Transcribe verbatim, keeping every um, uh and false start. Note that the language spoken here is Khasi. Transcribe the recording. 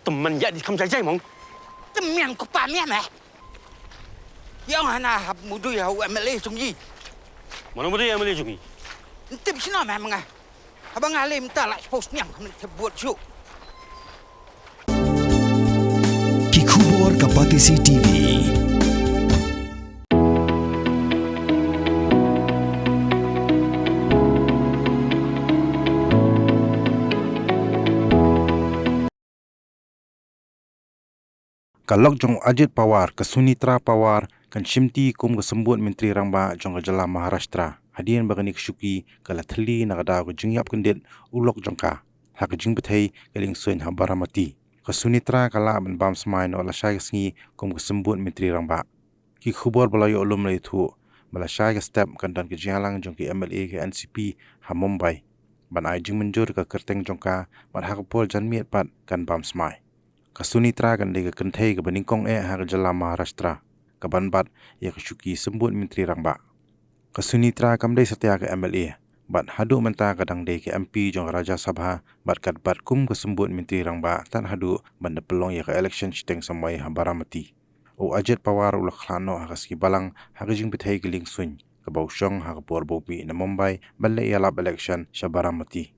Tymmen ïa di kham jai jai mong. Tymmen ko pa mia meh. Ïa nga na hap mudui ha u M L A jong i. Mano mudui M L A jong i? Ntip sino meh menga. Haba nga lem ta la post niang khamit te buat ju. Ki khubor ka Batesi T V. Ka lok jong u Ajit Pawar, ka Sunitra Pawar, kan shimti kum ka symbud myntri rangbah jong ka jylla Maharashtra. Hadien ba kane ka shuki ka la thylli na ka daw ka jingïap kyndit u lok jong ka ha ka jingpyrthei ka liengsuiñ ha Baramati. Ka Sunitra ka lah ban bam smai noh lashai ka sngi kum ka symbud myntri rangbah. Ki khubor ba la ïoh lum la ïathuh ba lashai ka step kan don ka jingïalang jong ki M L A ka N C P ha Mumbai ban ai jingmynjur ka kyrteng jong ka, bad ha ka por janmiet pat kan bam smai. Ka Sunitra kan dei ka kynthei kaba nyngkong eh ha ka jylla Maharashtra kaban bat ïa ka shuki symbud myntri rangbah. Ka Sunitra kam dei satia ka M L A, bad haduh mynta ka dang dei ka M P jong ka Rajya Sabha, bad kat bat kum ka symbud myntri rangbah tad haduh ban da pynlong ïa ka election shiteng samoi ha Baramati. U Ajit Pawar u la khlad noh ha ka sngi Balang ha ka jingpyrthei ka liengsuiñ kaba u shong ha ka por ba u mih na Mumbai ban leit ïalap election sha Baramati.